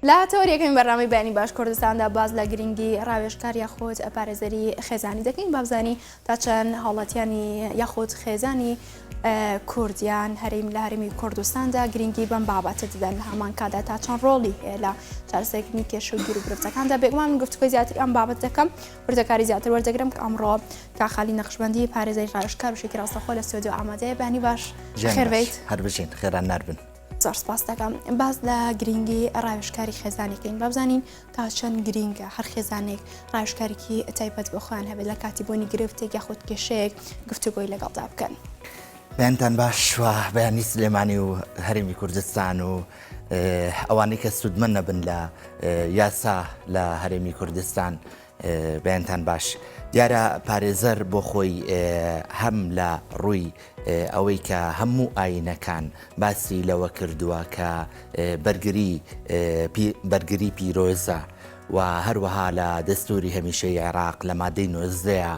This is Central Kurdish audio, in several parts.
لە تەوەری یەکەمی بەرنامەی بەیانی باش کوردستاندا باس لە گرنگی ڕاوێژکار یاخود پارێزەری خێزانی دەکەین بابزانی تا چەند هاوڵاتیانی یاخود خێزانی کوردیان هەرێم لە هەرێمی کوردستاندا گرنگی بەم بابەتە دەدەن لە هەمان کاتدا تا چەند ڕۆڵی هەیە لە چارەسەرکردنی کێشە و گیروگرفتەکاندا بێگومان من گفتوگۆی زیاتر ئەم بابەت دەکەم وردەکاری زیاتر وەردەگرم کە ئەمڕۆ کاک خالی نەقشبەندی پارێزەری ڕاوێژکار و شێکی ڕاستەخۆ لە ستۆدیۆ ئامادەیە بەیانی باش خێر بێیت هەر بژین خێران ناربن. زۆر سپاس دەکەم. باس لە گرینگی ڕاوێژکاری خێزانی کەین با بزانین تا چەند گرینگە هەر خێزانێک ڕاوێژکارێکی تایبەت بۆ خۆیان هەبێت لە کاتی بوونی گرفتێک یاخود کێشەیەک گفتوگۆی لەگەڵدا بکەن. بەیانتان باش و بەیانی سلێمانی و هەرێمی کوردستان و ئەوانەی کە سوودمەند نەبن لە یاسا لە هەرێمی کوردستان بەیانتان باش. دیارە پارێزەر بۆ خۆی هەم لە ڕووی ئەوەی کە هەموو ئاینەکان باسی لەوە کردووە کە بەرگری بەرگری پیرۆزە و هەروەها لە دەستوری هەمیشەی عێراق لە مادەی نۆزدەیە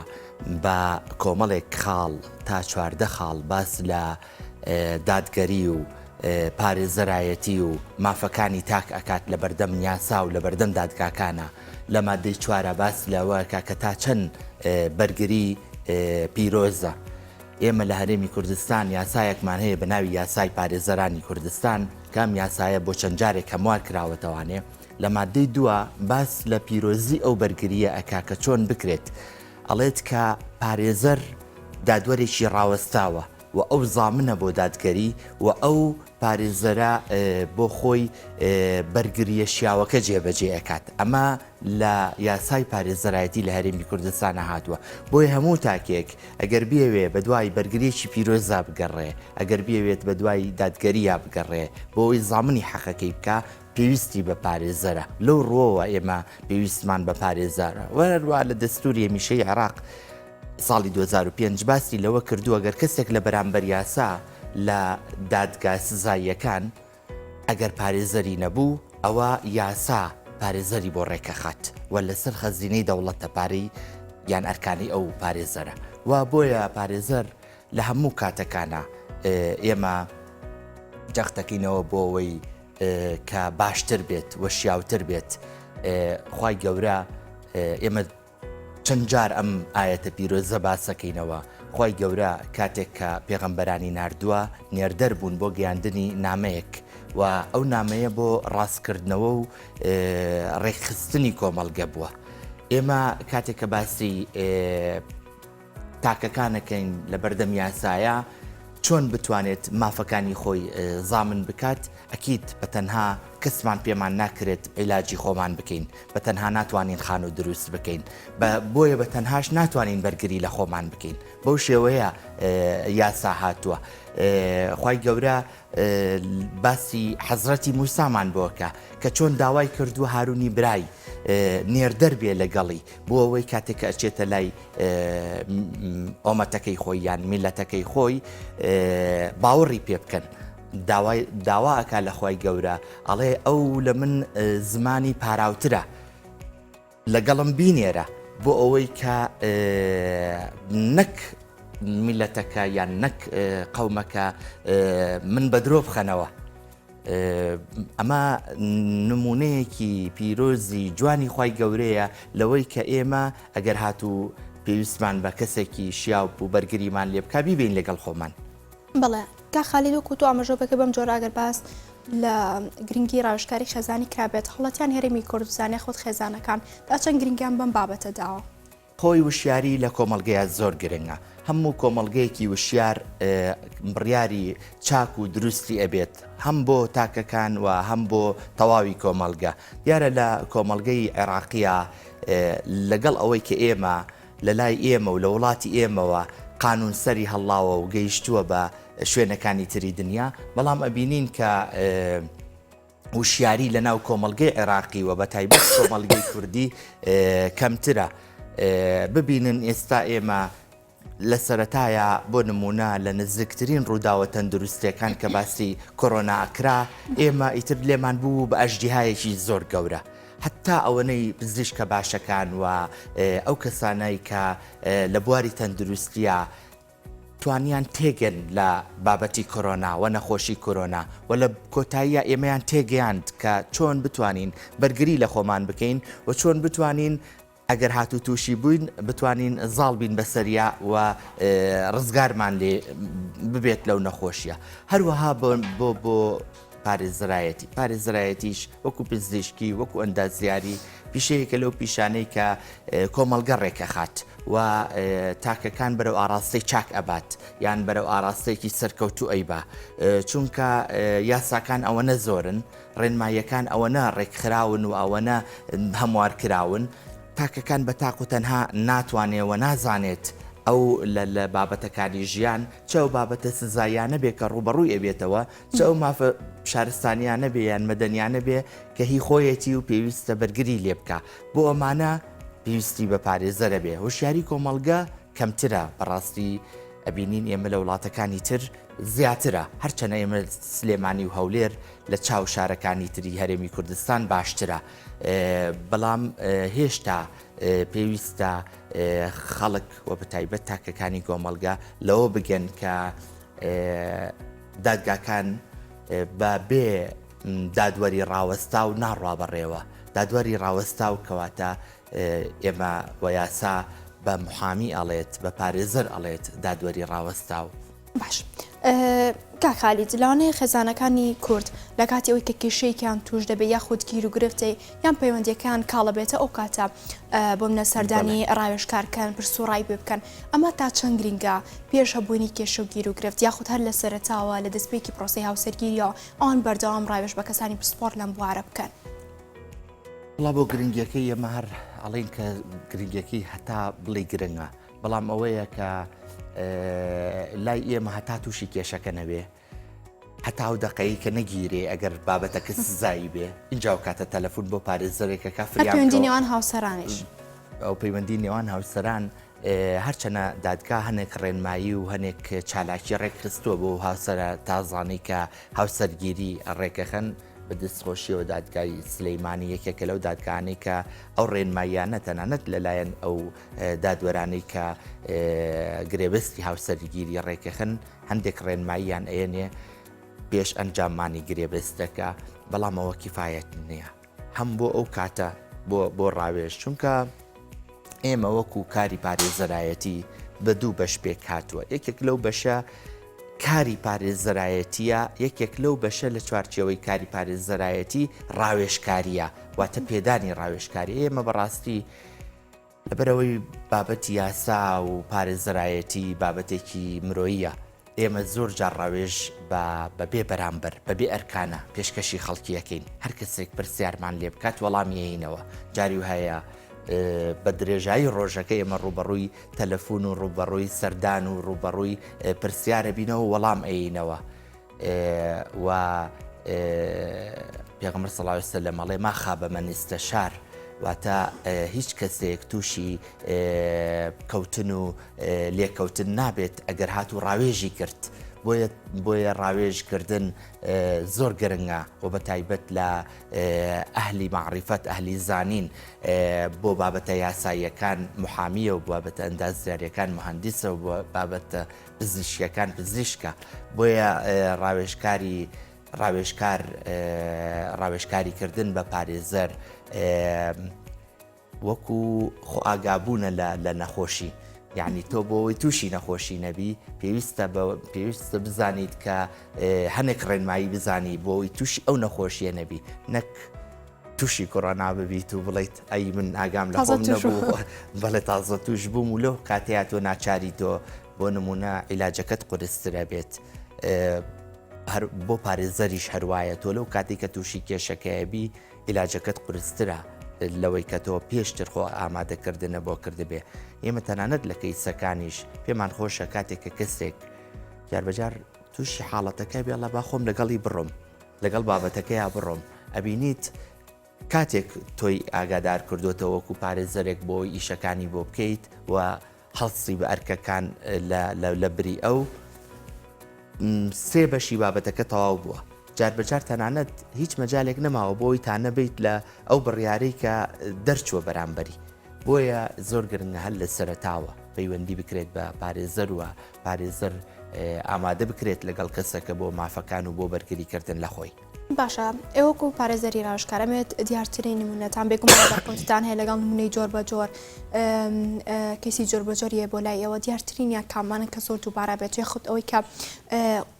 بە کۆمەڵێک خاڵ تا 14 خاڵ باس لە دادگەری و پارێزەرایەتی و مافەکانی تاک ئەکات لە بەردەم یاسا و لە بەردەم دادگاکانە لە مادەی چوارە باس لەوە ئەکا کە تا چەند بەرگری پیرۆزە. ئێمە لە هەرێمی کوردستان یاسایەکمان هەیە بە ناوی یاسای پارێزەرانی کوردستان کە ئەم یاسایە بۆ چەند جارێک هەموار کراوەتەوانێ لە مادەی دووە باس لە پیرۆزی ئەو بەرگرییە ئەکا کە چۆن بکرێت ئەڵێت کە پارێزەر دادوەرێکی ڕاوەستاوە و ئەو زامنە بۆ دادگەری و ئەو پارێزەرە بۆ خۆی بەرگرییە شیاوەکە جێبەجێ ئەکات. ئەمە لە یاسای پارێزەرایەتی لە هەرێمی کوردستانا هاتووە. بۆیە هەموو تاکێک ئەگەر بیەوێ بەدوای بەرگرییەکی پیرۆزا بگەڕێ، ئەگەر بیەوێت بەدوای دادگەرییا بگەڕێ بۆ ئەوەی زامنی حەقەکەی بکا، پێویستی بە پارێزەرە. لەو ڕووەوە ئێمە پێویستمان بە پارێزەرە. وە هەروەها لە دەستووری هەمیشەیی عێراق ساڵی 2005 باسی لەوە کردووە گەر کەسێک لە بەرامبەر یاسا لە دادگا سزاییەکان ئەگەر پارێزەری نەبوو ئەوە یاسا پارێزەری بۆ ڕێکەخات و لەسەر خەزینەی دەوڵەتە پارەی یان ئەرکانی ئەو پارێزەرە و بۆیە پارێزەر لە هەموو کاتەکانە ئێمە جەختەکەینەوە بۆ ئەوەی کە باشتر بێت و شیاوتر بێت خوای گەورە ئێمە چەند جار ئەم ئایەتە پیرۆزە باسەکەینەوە، خوای گەورە کاتێک کە پێغەمبەرانی ناردووە نێردەر بوون بۆ گەیاندنی نامەیەک و ئەو نامەیە بۆ ڕاستکردنەوە و ڕێکخستنی کۆمەڵگە بووە. ئێمە کاتێک کە باسی تاکەکانەکەین لەبەردەم یاسایە چۆن بتوانێت مافەکانی خۆی زامن بکات ئەکید بە تەنها کەسمان پێمان ناکرێت عیلاجی خۆمان بکەین بە تەنها ناتوانین خانوو دروست بکەین بە بۆیە بە تەنهاش ناتوانین بەرگری لە خۆمان بکەین بەو شێوەیە یاسا هاتووە خوای گەورە باسی حەزرەتی موسامان بۆکە کە چۆن داوای کردووە هارونی برای نێردەر بێ لەگەڵی بۆ ئەوەی کاتێک کە ئەچێتە لای ئۆمەتەکەی خۆی یان میلەتەکەی خۆی باوەڕی پێ بکەن داوای داوا ئەکا لە خوای گەورە ئەڵێ ئەو لە من زمانی پاراوترە لەگەڵم بینێرە بۆ ئەوەی کە نەک میلەتەکە یان نەک قەومەکە من بە درۆ بخەنەوە ئەمە نمونەیەکی پیرۆزی جوانی خوای گەورەیە لەوەی کە ئێمە ئەگەر هاتوو پێویستمان بە کەسێکی شیاو بوو بەرگریمان لێ بکا بیبەین لەگەڵ خۆمان. بەڵێ کاک خالید وەکو تۆ ئاماژە پێکرد بەم جۆرە ئەگەر باس لە گرنگی ڕاوێژکاری خێزانی کرابێت هاوڵاتیانی هەرێمی کوردستان یاخود خێزانەکان تا چەند گرنگیان بەم بابەتە داوە؟ خۆی وشیاری لە کۆمەڵگەیا زۆر گرنگە هەموو کۆمەڵگەیەکی وشیار بڕیاری چاک و دروستی ئەبێت هەم بۆ تاکەکان و هەم بۆ تەواوی کۆمەڵگە دیارە لە کۆمەڵگەی عێراقیە لەگەڵ ئەوەی کە ئێمە لە لای ئێمە و لە وڵاتی ئێمەوە قانون سەری هەڵڵاوە و گەیشتووە بە شوێنەکانی تری دنیا بەڵام ئەبینین کە وشیاری لە ناو کۆمەڵگەی عێراقی و بە تایبەت کۆمەڵگەی کوردی کەمترە. ببینن ئێستا ئێمە لە سەرەتایە بۆ نمونە لە نزیکترین ڕووداوە تەندروستیەکان کە باسی کۆرۆنا ئەکرا ئێمە ئیتر لێمان بوو بە ئەژدیهایەکی زۆر گەورە حتا ئەوەنەی پزیشکە باشەکان و ئەو کەسانای کە لە بواری تەندروستیە. توانیان تێگەن لە بابەتی کۆرۆنا و نەخۆشی کۆرۆنا و لە کۆتاییا ئێمەیان تێگەیاند کە چۆن بتوانین بەرگری لە خۆمان بکەین و چۆن بتوانین ئەگەر هاتوو تووشی بووین بتوانین زاڵ بین بەسەریا و ڕزگارمان لێ ببێت لەو نەخۆشیە. هەروەها بۆ بۆ بۆ پارێزەرایەتی، پارێزەرایەتیش وەکو پزیشکی وەکو ئەندازیاری پیشەیەکە لەو پیشانەی کە کۆمەڵگە ڕێکەخات و تاکەکان بەرەو ئاراستەی چاک ئەبات یان بەرەو ئاراستەیەکی سەرکەوتوو ئەیبا چونکە یاساکان ئەوەنە زۆرن ڕێنماییەکان ئەوەنە ڕێکخراون و ئەوەنە هەموار کراون تاکەکان بە تاق و تەنها ناتوانێ و نازانێت ئەو لە بابەتەکانی ژیان چ ئەو بابەتە سزاییانە بێ کە ڕووبەڕووی ئەبێتەوە چ ئەو مافە شارستانیانە بێ یان مەدەنیانە بێ کە هی خۆیەتی و پێویستە بەرگری لێ بکا بۆ ئەمانە پێویستی بە پارێزەرە بێ هۆشیاری کۆمەڵگە کەمترە بەڕاستی ئەبینین ئێمە لە وڵاتەکانی تر زیاترە هەرچەنە ئێمە سلێمانی و هەولێر لە چاو شارەکانی تری هەرێمی کوردستان باشترە بەڵام هێشتا پێویستە خەڵک و بەتایبەت تاکەکانی کۆمەڵگە لەوە بگەن کە دادگاکان بە بێ دادوەری ڕاوەستاو ناڕوا بەڕێوە. دادوەری ڕاوەستاو کەواتە ئێمە و یاسا بە محامی ئەڵێت، بە پارێزەر ئەڵێت دادوەری ڕاوەستاو. باش کاک خالید لەوانەیە خێزانەکانی کورد لە کاتی ئەوەی کە کێشەیەکیان توش دەبێت یاخود گیروگرفتێ یان پەیوەندیەکەیان کاڵە بێتە ئەو کاتە بۆ منە سەردانی ڕاوێژکار کەن پرس و ڕای پێ بکەن ئەمە تا چەند گرینگە پێش هەبوونی کێشە و گیروگرفت یاخود هەر لە سەرەتاوە لە دەستپێکی پرۆسەی هاوسەرگیریەوە ئەوان بەردەوام ڕاوێژ بە کەسانی پسپۆڕ لەم بوارە بکەن؟ وەڵا بۆ گرنگیەکەی ئێمە هەر ئەڵێین کە گرنگیەکەی هەتا بڵێ گرنگە بەڵام ئەوەیە کە لای ئێمە هەتا تووشی کێشەکە نەبێ هەتا ئەو دەقەی کە نەگیرێ ئەگەر بابەتەکە سزایی بێ ئینجا ئەو کاتە تەلەفون بۆ پارێزەرێکەکە هەر فریام پەیوەندی بکەوە. نێوان هاوسەرانیش. ئەو پەیوەندی نێوان هاوسەران هەرچەنە دادگا هەنێک ڕێنمایی و هەنێک چالاکی ڕێکخستووە بۆ هاوسەرە تازانەی کە هاوسەرگیری ڕێکەخەن بە دەستخۆشیەوە دادگای سلەیمانی یەکێکە لەو دادگانەی کە ئەو ڕێنماییانە تەنانەت لەلایەن ئەو دادوەرانەی کە گرێبەستی هاوسەرگیری ڕێکەخەن هەندێک ڕێنماییان ئەیەنێ پێش ئەنجاممانی گرێبەستەکە، بەڵام ئەوە کیفایەت نییە هەم بۆ ئەو کاتە بۆ بۆ ڕاوێژ چونکە ئێمە وەکو کاری پارێزەرایەتی بە دوو بەش پێک هاتووە یەکێک لەو بەشە کاری پارێزەرایەتیە یەکێک لەو بەشە لە چوارچێوەی کاری پارێزەرایەتی ڕاوێژکاریە واتە پێدانی ڕاوێژکاری ئێمە بەڕاستی لەبەرئەوەی بابەتی یاسا و پارێزەرایەتی بابەتێکی مرۆییە، ئێمە زۆر جار ڕاوێژ بە بە بێ بەرامبەر، بە بێ ئەرکانە پێشکەشی خەڵکی ئەکەین. هەر کەسێک پرسیارمان لێ بکات وەڵامی ئەیینەوە. جاری وایە بە درێژایی ڕۆژەکە ئێمە ڕووبەڕووی تەلەفون و ڕووبەڕووی سەردان و ڕووبەڕووی پرسیار ئەبینەوە وەڵام ئەیینەوە. و پێغەمبەر صلی اللە علیه وسلم ئەڵێ ما خاب من استشار واتە هیچ کەسێک تووشی کەوتن و لێکەوتن نابێت ئەگەر هاتوو ڕاوێژی کرد بۆیە بۆیە ڕاوێژکردن زۆر گرنگە و بە تایبەت لە ئەهلی مەعریفەت ئەهلی زانین بۆ بابەتە یاساییەکان محامیە و بابەتە ئەندازیاریەکان مهندسە و بابەتە پزیشکیەکان پزیشکە بۆیە ڕاوێژکاری ڕاوێژکار ڕاوێژکاری کردن بە پارێزەر وەکو خۆ ئاگابوونە لە نەخۆشی یعنی تۆ بۆ ئەوەی تووشی نەخۆشی نەبی پێویستە پێویستە بزانیت کە هەنێک ڕێنمایی بزانی بۆ ئەوەی تووشی ئەو نەخۆشیە نەبی نەک تووشی کۆرۆنا ببیت و بڵیت ئەی من ئاگام لە خۆم نەبوو بەڵێ تازە توش بووم و لەو کاتەیە تۆ ناچاری تۆ بۆ نمونە عیلاجەکەت قورسترە بێت هەر بۆ پارێزەریش هەروایە تۆ لەو کاتێک کە تووشی کێشەکەیبی عیلاجەکەت قورسترە لەوەی کە تۆ پێشتر خۆ ئامادەکردنە بۆ کردبێ ئێمە تەنانەت لە کەیسەکانیش پێمان خۆشە کاتێک کە کەسێک جاربەجار تووشی حاڵەتەکە بێڵە با خۆم لەگەڵی بڕۆم لەگەڵ بابەتەکەیا بڕۆم ئەبینیت کاتێک تۆی ئاگادار کردوتەوە وەکو پارێزەرێک بۆ ئیشەکانی بۆ بکەیت و هەڵسی بە ئەرکەکان لە بری ئەو سێ بەشی بابەتەکە تەواو بووە جار بەجار تەنانەت هیچ مەجالێک نەماوە بۆی تا نەبیت لە ئەو بڕیارەی کە دەرچووە بەرامبەری بۆیە زۆر گرنگە هەر لە سەرەتاوە. پەیوەندی بکرێت بە پارێزەر و پارێزەر ئامادە بکرێت لەگەڵ کەسەکە بۆ مافەکان و بۆ بەرگریکردن لە خۆی. باشە ئێوە وەکو پارێزەری ڕاوێژکار ئەمەوێت دیارترین نمونەتان بێگومان بەرکەوتتان هەیە لەگەڵ نمونەی جۆر بە جۆر کەسی جۆر بە جۆریە بۆ لای ئێوە دیارترین یا کامانە کە زۆر دووبارە بێت یاخود ئەوەی کە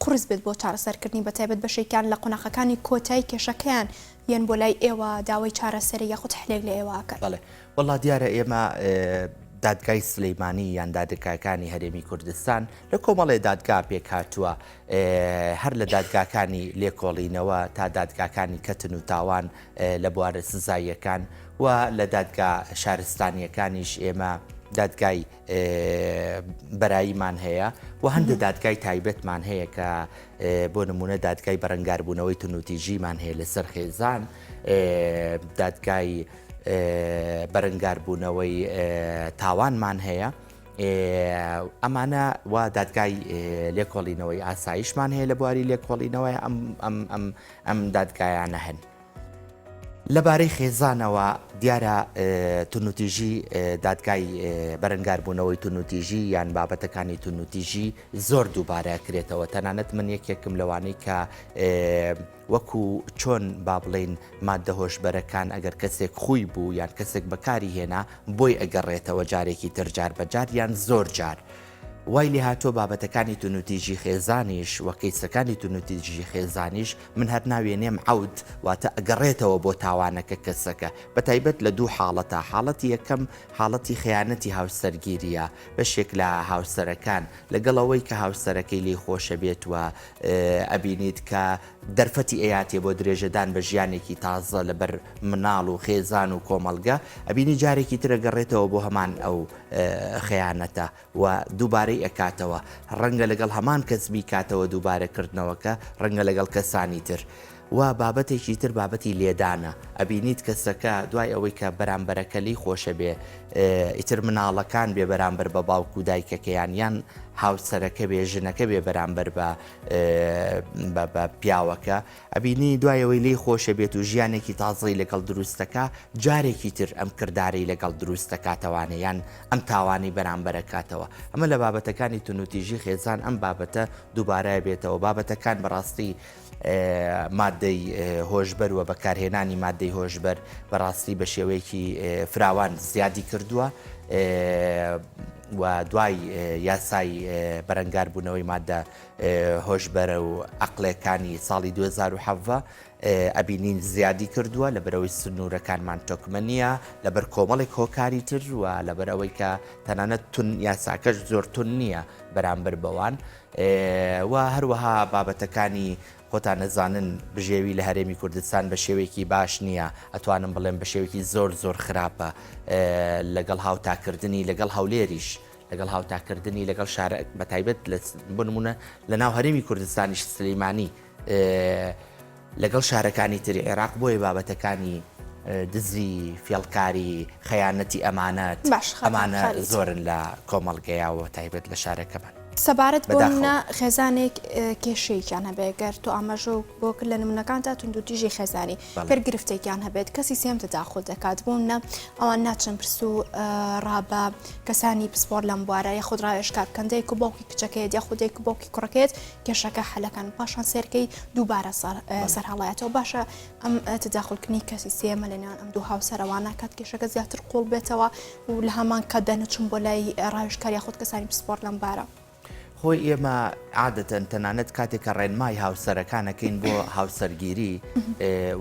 قورس بێت بۆ چارەسەرکردنی بە تایبەت بەشێکیان لە قۆناخەکانی کۆتایی کێشەکەیان یەن بۆ لای ئێوە داوای چارەسەری یاخود حلێک لە ئێوە ئەکەن. بەڵێ وەڵا دیارە ئێمە دادگای سلیمانی یان دادگاکانی هەرێمی کوردستان لە کۆمەڵێ دادگا پێکهاتووە هەر لە دادگاکانی لێکۆڵینەوە تا دادگاکانی کەتن و تاوان لە بوارە سزاییەکان و لە دادگا شارستانیەکانیش ئێمە دادگای بەراییمان هەیە و هەندێک دادگای تایبەتمان هەیە کە بۆ نمونە دادگای بەرەنگاربوونەوەی تونوتیژیمان هەیە لەسەر خێزان دادگای بەرەنگاربوونەوەی تاوانمان هەیە. ئەمانە و دادگای لێکۆڵینەوەی ئاسایشمان هەیە لە بواری لێکۆڵینەوەی ئەم دادگایانە هەن. لەبارەی خێزانەوە دیارە تونوتیژی دادگای بەرەنگاربوونەوەی تونوتیژی یان بابەتەکانی تونوتیژی زۆر دووبارە کرێتەوە تەنانەت من یەکێکم لەوانەی کە وەکو چۆن با بڵێین ماددە هۆشبەرەکان ئەگەر کەسێک خووی بوو یان کەسێک بەکاری هێنا بۆی ئەگەڕێتەوە جارێکی تر جار بە جار یان زۆر جار وای لێهاتووە بابەتەکانی تونوتیژی خێزانیش و کەیسەکانی تونوتیژی خێزانیش من هەر ناوێنێم عەود واتە ئەگەڕێتەوە بۆ تاوانەکە کەسەکە بەتایبەت لە دوو حاڵەتا حاڵەتی یەکەم حاڵەتی خەیانەتی هاوسەرگیریە بەشێک لە هاوسەرەکان لەگەڵ ئەوەی کە هاوسەرەکەی لێی خۆشەبێت و ئەبینیت کە دەرفەتی ئەیاتێ بۆ درێژەدان بە ژیانێکی تازە لەبەر مناڵ و خێزان و کۆمەڵگە، ئەبینی جارێکی تر ئەگەڕێتەوە بۆ هەمان ئەو خەیانەتە و دووبارەی ئەکاتەوە، ڕەنگە لەگەڵ هەمان کەس بیکاتەوە دووبارە کردنەوەکە، ڕەنگە لەگەڵ کەسانی تر. و بابەتێکی تر بابەتی لێدانە، ئەبینیت کەسەکە دوای ئەوەی کە بەرامبەرەکە لێی خۆشەبێ ئیتر مناڵەکان بێ بەرامبەر بە باوک و دایکەکەیان یان هاوسەرەکە بێ ژنەکە بێ بەرامبەر بە بە پیاوەکە ئەبینی دوای ئەوەی لێی خۆشە بێت و ژیانێکی تازەی لەگەڵ دروستەکە جارێکی تر ئەم کردارەی لەگەڵ دروست دەکاتەوانێ یان ئەم تاوانەی بەرامبەرەکاتەوە ئەمە لە بابەتەکانی تونوتیژی خێزان ئەم بابەتە دووبارە بێتەوە بابەتەکان بەڕاستی مادەی هۆشبەر و بەکارهێنانی مادەی هۆشبەر بەڕاستی بە شێوەیەکی فراوان زیادی کردووە و دوای یاسای بەرەنگاربوونەوەی مادە هۆشبەرە و عقلەکانی ساڵی 2017 ئەبینین زیادی کردووە لە بەرەوەی سنوورەکانمان تۆکمە نییە لەبەر کۆمەڵێک هۆکاری تر و لەبەر ئەوەی کە تەنانەت تون یاساکەش زۆر تون نییە بەرامبەر بەوان و هەروەها بابەتەکانی خۆتان ئەزانن بژێوی لە هەرێمی کوردستان بە شێوەیەکی باش نییە ئەتوانم بڵێم بە شێوەیەکی زۆر زۆر خراپە لەگەڵ هاوتاکردنی لەگەڵ هەولێریش لەگەڵ هاوتاکردنی لەگەڵ شارە بە تایبەت بۆ نمونە لە ناو هەرێمی کوردستانیش سلەیمانی لەگەڵ شارەکانی تری عێراق بۆیە بابەتەکانی دزی، فێڵکاری، خەیانەتی ئەمانەت، باش خاتوون ئەمانە خالید. زۆرن لە کۆمەڵگەیا و تایبەت لە شارەکەمان. سەبارەت بۆ بەداخەوە. نمونە خێزانێک کێشەیەکیان هەبێ گەر تۆ ئاماژە بۆ کرد لە نمونەکانتا توندوتیژی خێزانی بەڵێ. گەر گرفتێکیان هەبێت کەسی سێیەم تەداخول دەکات بۆ نمونە ئەوان ناچن پرس و ڕا بە کەسانی پسپۆڕ لەم بوارە یاخود ڕاوێژکار بکەن دایک و باوکی کچەکەیەت یاخود دایک و باوکی کوڕەکەیەت کێشەکە حەلەکەن پاشان سێرکەی دووبارە سەرهەڵایەتەوە باشە ئەم تەداخولکردنی کەسی سێیەمە لە نێوان ئەم دوو هاوسەرە وا ناکات کێشەکە زیاتر قوڵ بێتەوە و لە هەمان کاتدا نەچون بۆ لای ڕاوێژکار یاخود کەسانی پسپۆڕ لەم بارە. خۆی ئێمە عادەتەن تەنانەت کاتێک کە ڕێنمای هاوسەرەکان ئەکەین بۆ هاوسەرگیری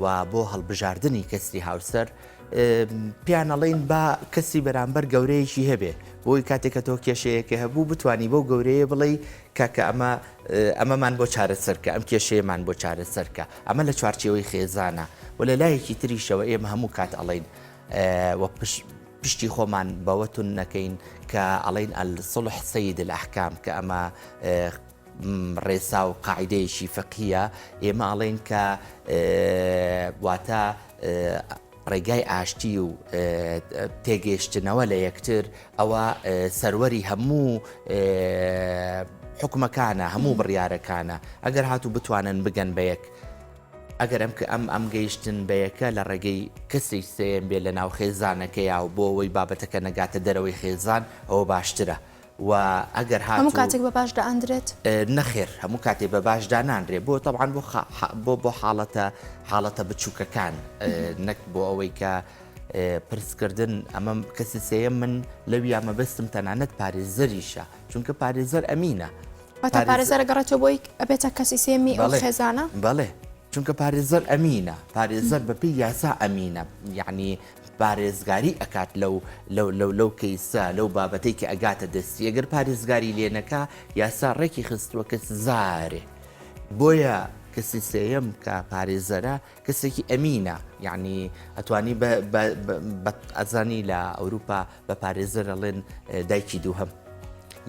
و بۆ هەڵبژاردنی کەسی هاوسەر پێیان ئەڵێین با کەسی بەرامبەر گەورەیەکی هەبێ بۆی کاتێک کە تۆ کێشەیەکە هەبوو بتانی بەو گەورەیە بڵێ کاکە ئەمە ئەمەمان بۆ چارەسەرکە ئەم کێشەیەمان بۆ چارەسەرکە ئەمە لە چوارچێوەی خێزانە و لە لایەکی تریشەوە ئێمە هەموو کات ئەڵێین و پشتی خۆمان بەوە تون نەکەین کە ئەڵێین الصلح سید الاحکام کە ئەمە ڕێسا و قاعدەیەکی فقهیە ئێمە ئەڵێین کە واتە ڕێگای ئاشتی و تێگەیشتنەوە لە یەکتر ئەوە سەروەری هەموو حکومەکانە هەموو بڕیارەکانە ئەگەر هاتوو بتوانن بگەن بە یەک. ئەگەر ئەم ئەم ئەم گەیشتن بە یەکە لە ڕێگەی کەسی سێیەم بێ لە ناو خێزانەکەیا و بۆ ئەوەی بابەتەکە نەگاتە دەرەوەی خێزان ئەوە باشترە و ئەگەر هەموو هاتوو کاتێک بە باش دائەندرێت؟ نەخێر هەموو کاتێ بە باش دانانرێ بۆ تەبعەن بۆ بۆ بۆ حاڵەتە حاڵەتە بچووکەکان نەک بۆ ئەوەی کە پرسکردن ئەمە کەسی سێیەم من لەویا مەبەستم تەنانەت پارێزەریشە چونکە پارێزەر ئەمینە واتە پارێزەر ئەگەڕێتەوە بۆی ئەبێتە کەسی سێیەمی ئەو خێزانە؟ بەڵێ چونکە پارێزەر ئەمینە پارێزەر بەپێی یاسا ئەمینە یعنی پارێزگاری ئەکات لەو لەو لەو لەو کەیسە لەو بابەتەی کە ئەگاتە دەستی ئەگەر پارێزگاری لێ نەکا یاسا ڕێکی خستووە کە سزارێ بۆیە کەسی سێیەم کە پارێزەرە کەسێکی ئەمینە یعنی ئەتوانی بە ئەزانی لە ئەوروپا بە پارێزەر ئەڵێن دایکی دووهەم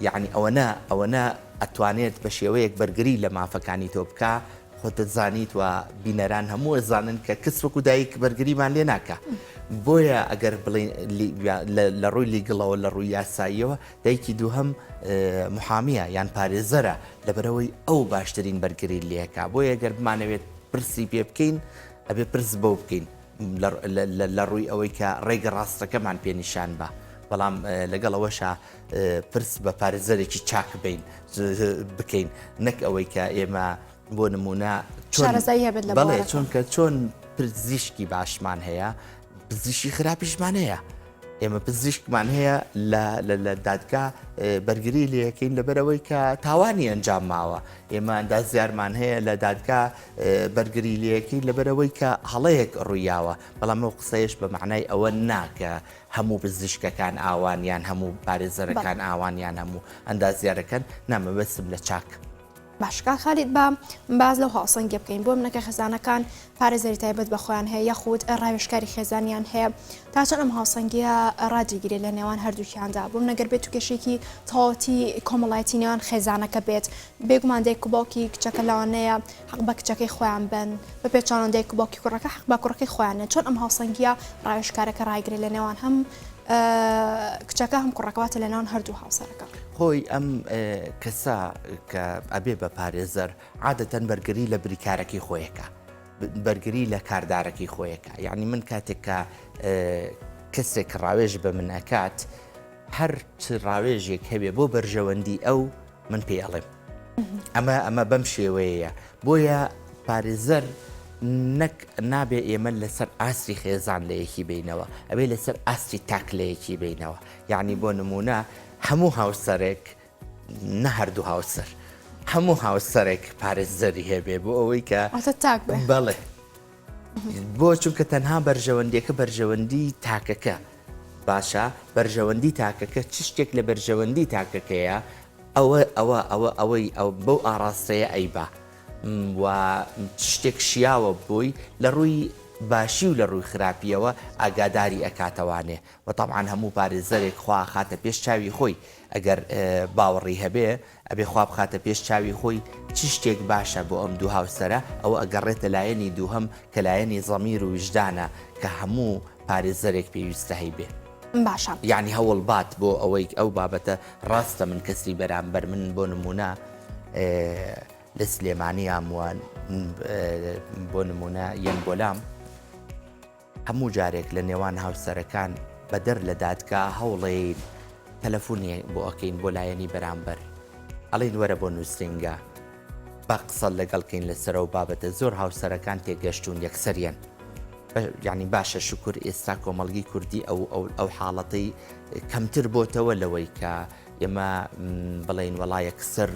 یعنی ئەوەنە ئەوەنە ئەتوانێت بە شێوەیەک بەرگری لە مافەکانی تۆ بکا خۆت زانیت و بینەران هەموو ئەزانن کە کەس وەکو دایک بەرگریمان لێ ناکا بۆیە ئەگەر بڵێین لە ڕووی legal ەوە لە ڕووی یاساییەوە دایکی دووهەم محامیە یان پارێزەرە لەبەرەوەی ئەو باشترین بەرگری لێکا بۆیە گەر بمانەوێت پرسی پێ بکەین ئەبێ پرس بەو بکەین لە ڕووی ئەوەی کە ڕێگە ڕاستەکەمان پێ نیشان بە بەڵام لەگەڵ ئەوەشا پرس بە پارێزەرێکی چاک بین بکەین نەک ئەوەی کە ئێمە بۆ نمونە شارەزایی هەبێت لە بەڵێ چونکە چۆن پزیشکی باشمان هەیە پزیشکی خراپیشمان هەیە ئێمە پزیشکمان هەیە لە دادگا بەرگری لەکەین لەبەرەوەی کە تاوانی ئەنجام ماوە ئێمە ئەندازیارمان هەیە لە دادگا بەرگری لەکەین لەبەرەوەی کە هەڵەیەک ڕوویاوە بەڵام ئەو قسەیەش بە معنای ئەوە ناکە هەموو پزیشکەکان ئاوان یان هەموو پارێزەرەکان ئاوان یان هەموو ئەندازیارەکان نا مەبەستم لە چاک. باشە کاک خالید با باس لەو هاوسەنگیە بکەین بۆ منەکە خێزانەکان پارێزەری تایبەت بە خۆیان هەیە یاخود ڕاوێژکاری خێزانیان هەیە تا چەند ئەم هاوسەنگیە ڕادیگرێت لە نێوان هەردووکیاندا بۆ منەگەر بێت و کێشێکی تەواوەتی کۆمەڵایەتی نێوان خێزانەکە بێت بێگومان دایک و باوکی کچەکە لەوانەیە حەق بە کچەکەی خۆیان بن بە پێچەوانەوە دایک و باوکی کوڕەکە حەق بە کوڕەکەی خۆیان نەن چۆن ئەم هاوسەنگیە ڕاوێژکارەکە ڕایگرێت لە نێوان هەم کچەکە هەم کوڕەکە واتە لە نێوان هەردوو هاوسەرەکە. خۆی ئەم کەسە کە ئەبێ بە پارێزەر عادەتەن بەرگری لە بریکارەکەی خۆیەکە بەرگری لە کاردارەکەی خۆیەکە یعنی من کاتێک کە کەسێک ڕاوێژ بە من ئەکات هەر چ ڕاوێژێک هەبێ بۆ بەرژەوەندی ئەو من پێی ئەڵێم ئەمە ئەمە بەم شێوەیەیە بۆیە پارێزەر نەک نابێ ئێمە لەسەر ئاستی خێزان لە یەکی بینەوە ئەبێ لەسەر ئاستی تاک لە یەکی بینەوە یعنی بۆ نمونە هەموو هاوسەرێک نە هەردوو هاوسەر هەموو هاوسەرێک پارێزەری هەبێ بۆ ئەوەی کە تاک بەڵێ بۆ چونکە تەنها بەرژەوەندیەکە بەرژەوەندی تاکەکە باشە بەرژەوەندی تاکەکە چ شتێک لە بەرژەوەندی تاکەکەیە ئەوە ئەوە ئەوە ئەوەی ئەو بەو ئاڕاستەیە ئەیبا و چ شتێک شیاوە بۆی لە ڕووی باشی و لە ڕووی خراپیەوە ئاگاداری ئەکاتەوانێ و تەبعەن هەموو پارێزەرێک خوا ئەخاتە پێش چاوی خۆی ئەگەر باوەڕی هەبێ ئەبێ خوا بخاتە پێش چاوی خۆی چ شتێک باشە بۆ ئەم دوو هاوسەرە ئەوە ئەگەڕێتە لایەنی دووهەم کە لایەنی زەمیر و ویژدانە کە هەموو پارێزەرێک پێویستە هەیبێ. باشە. یانی هەوڵ بات بۆ ئەوەی ئەو بابەتە ڕاستە من کەسی بەرامبەر من بۆ نمونە لە سلێمانیام و بۆ نمونە یەن بۆلام هەموو جارێک لە نێوان هاوسەرەکان بەدەر لە دادگا هەوڵێین تەلەفونی بۆ ئەکەین بۆ لایەنی بەرامبەر ئەڵێین وەرە بۆ نووسینگە با قسە لەگەڵ کەین لەسەر ئەو بابەتە زۆر هاوسەرەکان تێگەشتوون یەکسەریان یعنی باشە شکر ئێستا کۆمەڵگی کوردی ئەو ئەو ئەو حاڵەتەی کەمتر بۆتەوە لەوەی کە ئێمە بڵێین وەڵا یەکسەر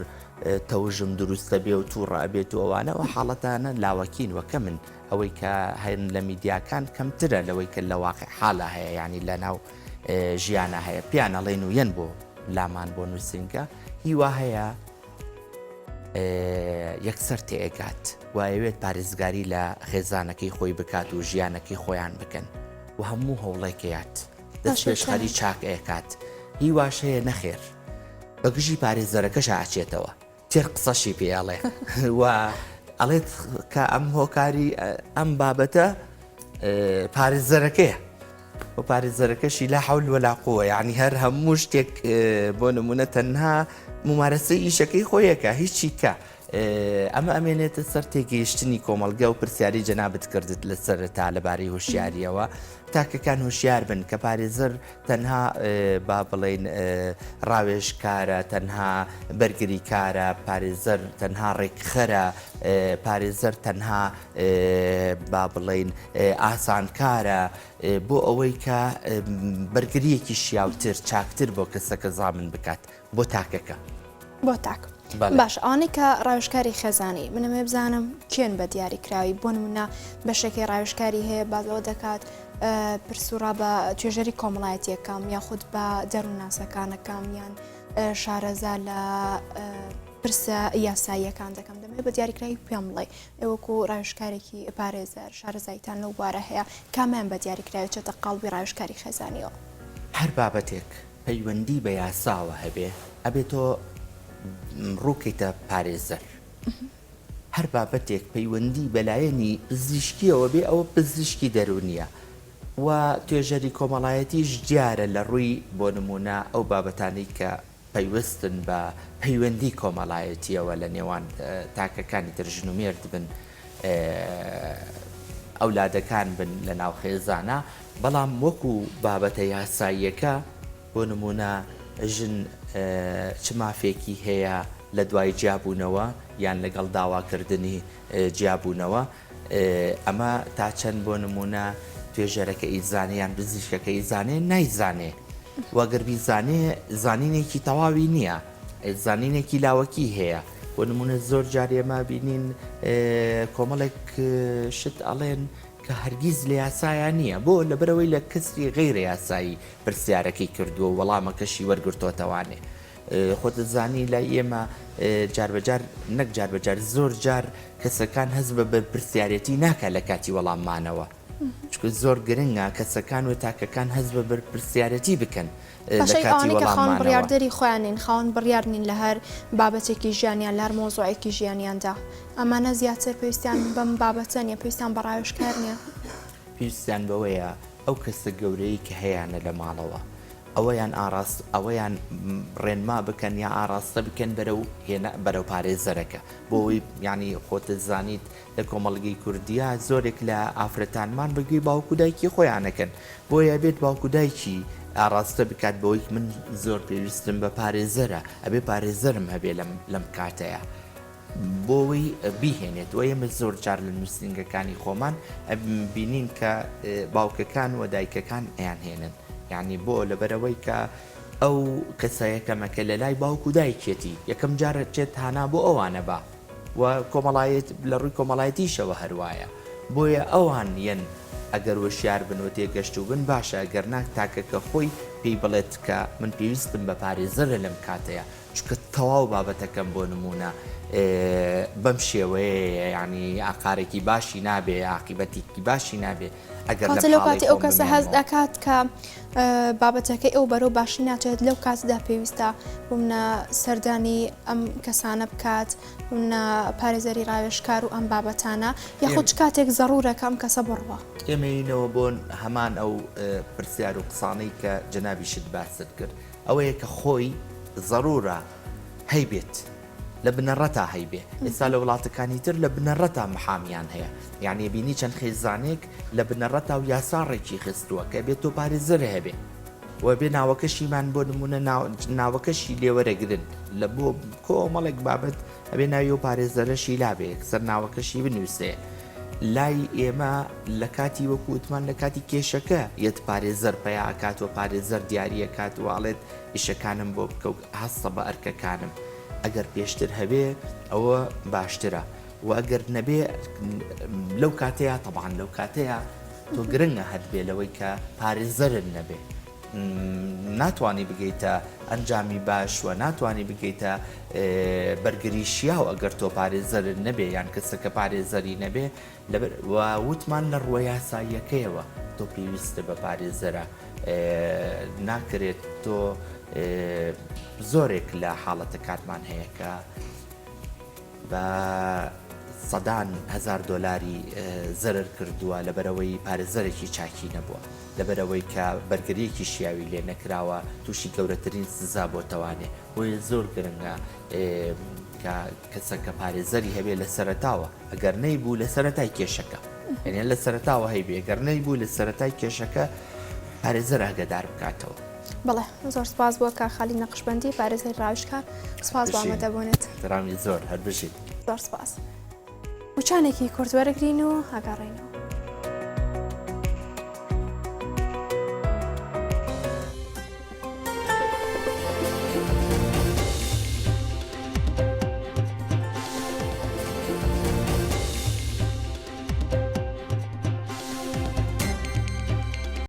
تەوژم دروستە بێ و تووڕە ئەبێت و ئەوانەوە حاڵەتانە لاوەکین وەکە من ئەوەی کە هەن لە میدیاکان کەمترە لەوەی کە لە واقع حالا هەیە یعنی لە ناو ژیانە هەیە پیان ئەڵێن و یەن بۆ لامان بۆ نووسینگە هیوا هەیە یەکسەر تێئەگات وایەوێت پارێزگاری لە خێزانەکەی خۆی بکات و ژیانەکەی خۆیان بکەن و هەموو هەوڵێکیات دەست پێشخەری چاک ئەکات هیواش هەیە نەخێر بەگژی پارێزەرەکەشا ئەچێتەوە تێر قسەشی پێ ئەڵێ و ئەڵێت کە ئەم هۆکاری ئەم بابەتە پارێزەرەکەیە و پارێزەرەکەشی لا حول ولا قوە یعنی هەر هەموو شتێک بۆ نمونە تەنها ممارەسەی ئیشەکەی خۆیەکە هیچی کە. ئەمە ئەمێنێتە سەر تێگەیشتنی کۆمەڵگە و پرسیاری جەنابت کردت لە سەرەتا لەبارەی هۆشیاریەوە تاکەکان هۆشیار بن کە پارێزەر تەنها با بڵێین ڕاوێژکارە، تەنها بەرگریکارە، پارێزەر تەنها ڕێکخەرە، پارێزەر تەنها با بڵێین ئاسانکارە بۆ ئەوەی کە بەرگرییەکی شیاوتر، چاکتر بۆ کەسەکە زامن بکات. بۆ تاکەکە. بۆ تاک. باش ئەوانەی کە ڕاوێژکاری خێزانی من ئەمەوێ بزانم کێن بە دیاری کراوی بۆ نمونە بەشێکی ڕاوێژکاری هەیە باز لەوە دەکات پرس و ڕا بە توێژەری کۆمەڵایەتیەکەم یاخود بە دەروونناسەکانەکەم یان شارەزا لە پرسە یاساییەکان دەکەم دەمەوێت بە دیاریکراوی پێم بڵێ ئێوەکو ڕاوێژکارێکی پارێزەر شارەزاییتان لەو بوارە هەیە کامیان بە دیاریکراوی چێتە قاڵبی ڕاوێژکاری خێزانیەوە؟ هەر بابەتێک پەیوەندی بە یاساوە هەبێ ئەبێ تۆ ڕووکەیتە پارێزەر. هەر بابەتێک پەیوەندی بە لایەنی پزیشکیەوە بێ ئەوە پزیشکی دەروونیە و توێژەری کۆمەڵایەتیش دیارە لە ڕووی بۆ نموونە ئەو بابەتانەی کە پەیوەستن بە پەیوەندی کۆمەڵایەتیەوە لە نێوان تاکەکانی تر ژن و مێرد بن ئەولادەکان بن لە ناو خێزانا بەڵام وەکو بابەتە یاساییەکە بۆ نموونە ژن چ مافێکی هەیە لە دوای جیابوونەوە یان لەگەڵ داواکردنی جیابوونەوە ئەمە تا چەند بۆ نموونە توێژەرەکە ئیزانێ یان پزیشکەکە ئیزانێ نایزانێ و گەر بیزانێ زانینێکی تەواوی نییە زانینێکی لاوەکی هەیە بۆ نمونە زۆر جار ئێمە بینین کۆمەڵێک شت ئەڵێن کە هەرگیز لە یاسایا نییە بۆ لەبەرەوەی لە کەسی غەیرە یاسایی پرسیارەکەی کردووە وەڵامەکەشی وەرگرتۆتەوانێ خۆتت زانی لای ئێمە جاربەجار نەک جاربەجار زۆر جار کەسەکان هەست بە بەرپرسیارێتی ناکا لە کاتی وەڵاممانەوە چونکە زۆر گرنگە کەسەکان و تاکەکان هەست بە بەرپرسیارێتی بکەن لە باشە کاتی ئەوانەی کە خاوەن وەڵاممانەوە. بڕیاردەری خۆیان نین، خاوەن بڕیار نین لە هەر بابەتێکی ژیانیان، لە هەر مەوزوعێکی ژیانیاندا، ئەمانە زیاتر پێویستیان بەم بابەتە نییە، پێویستیان بە ڕاوێژکار نییە؟ پێویستیان بەوەیە ئەو کەسە گەورەیەی کە هەیانە لە ماڵەوە ئەوەیان ئاڕاست ئەوەیان ڕێنما بکەن یا ئاڕاستە بکەن بەرەو هێنا بەرەو پارێزەرەکە بۆ ئەوەی یانی خۆتت زانیت لە کۆمەڵگەی کوردیا زۆرێک لە ئافرەتانمان بە گوێی باوک و دایکی خۆیان ئەکەن بۆیە ئەبێت باوک و دایکی ئاڕاستە بکات بەوەی من زۆر پێویستم بە پارێزەرە ئەبێ پارێزەرم هەبێ لەم لەم کاتەیە بۆوەی بیهێنێت و ئێمە زۆر جار لە نووسینگەکانی خۆمان بینین کە باوکەکان و دایکەکان ئەیان هێنن یعنی بۆ لەبەرەوەی کە ئەو کەسە یەکەمەکە لە لای باوک و دایکێتی یەکەم جارە چێت هانا بۆ ئەوانە بە و کۆمەڵایەت لە ڕووی کۆمەڵایەتیشەوە هەروایە بۆیە ئەوان یەن ئەگەر وشیار بن و تێگەشتوو بن باشە گەر نا تاکەکە خۆی پێی بڵێت کە من پێویستم بە پارێزەرە لەم کاتەیە چونکە تەواو بابەتەکەم بۆ نموونە بەم شێوەیەیە یانی ئاقارێکی باشی نابێ عاقیبەتێکی باشی نابێ ئەگەر لەم کاتە لەو حاڵەی کاتی ئەو خۆم کەسە هەست بمێنمەوە. دەکات کە بابەتەکەی ئەو بەرەو باشی ناچێت لەو کاتدا پێویستە بوومنە سەردانی ئەم کەسانە بکات بوومنە پارێزەری ڕاوێژکار و ئەم بابەتانە یاخود چ کاتێک زەڕوورە کە ئەم کەسە بڕوا. ئێمە یینەوە بۆ هەمان ئەو پرسیار و قسانەی کە جەنابیشت باست کرد ئەوەیە کە خۆی زەڕوورە هەیبێت لە بنەڕەتا هەیبێ ئێستا لە وڵاتەکانی تر لە بنەڕەتا محامیان هەیە یعنی بینی چەند خێزانێک لە بنەڕەتا و یاسا ڕێکی خستووە کە بێت تۆ پارێزەر هەبێ و بێ ناوەکەشیمان بۆ نمونە ناوەکەشی لێوەرەگرن لە بۆ کۆمەڵێک بابەت ئەبێ ناوی و پارێزەرەشی لابێ سەر ناوەکەشی بنووسێ لای ئێمە لە کاتی وەکو وتمان لە کاتی کێشەکە یەت پارێزەر پەیا ئەکات و پارێزەر دیاری ئەکات و ئەڵێت ئیشەکانم بۆ بکە و هەستە بە ئەرکەکانم ئەگەر پێشتر هەبێ ئەوە باشترە و ئەگەر نەبێ لەو کاتەیە تەبان لەو کاتەیە تۆ گرنگە هەت بێ لەوەی کە پارێزەرت نەبێ ناتوانی بگەیتە ئەنجامی باش و ناتوانی بگەیتە بەرگری شیاو ئەگەر تۆ پارێزەرت نەبێ یان کەسەکە پارێزەری نەبێ لەبەر و وتمان لە ڕووە یاساییەکەیەوە تۆ پێویستە بە پارێزەرە ناکرێت تۆ زۆرێک لە حاڵەتەکانمان هەیە کە بە. سەدان هەزار دۆلاری زەرەر کردووە لەبەرئەوەی پارێزەرێکی چاکی نەبووە، لەبەرئەوەی کە بەرگرییەکی شیاوی لێ نەکراوە تووشی گەورەترین سزا بۆتەوانێ، بۆیە زۆر گرنگە کە کەسەکە پارێزەری هەبێ لە سەرەتاوە ئەگەر نەیبوو لە سەرەتای کێشەکە یعنی لە سەرەتاوە هەیبێ گەر نەیبوو لە سەرەتای کێشەکە پارێزەر ئاگەدار بکاتەوە. بەڵێ زۆر سپاس بۆ کاک خالید نەقشبەندی پارێزەری ڕاویشکار سپاس بۆ ئامادەبوونت. ئیحترامی زۆر هەر بژیت. زۆر سپاس. وچانێکی کورت وەرەگرین و ئەگەڕێینەوە.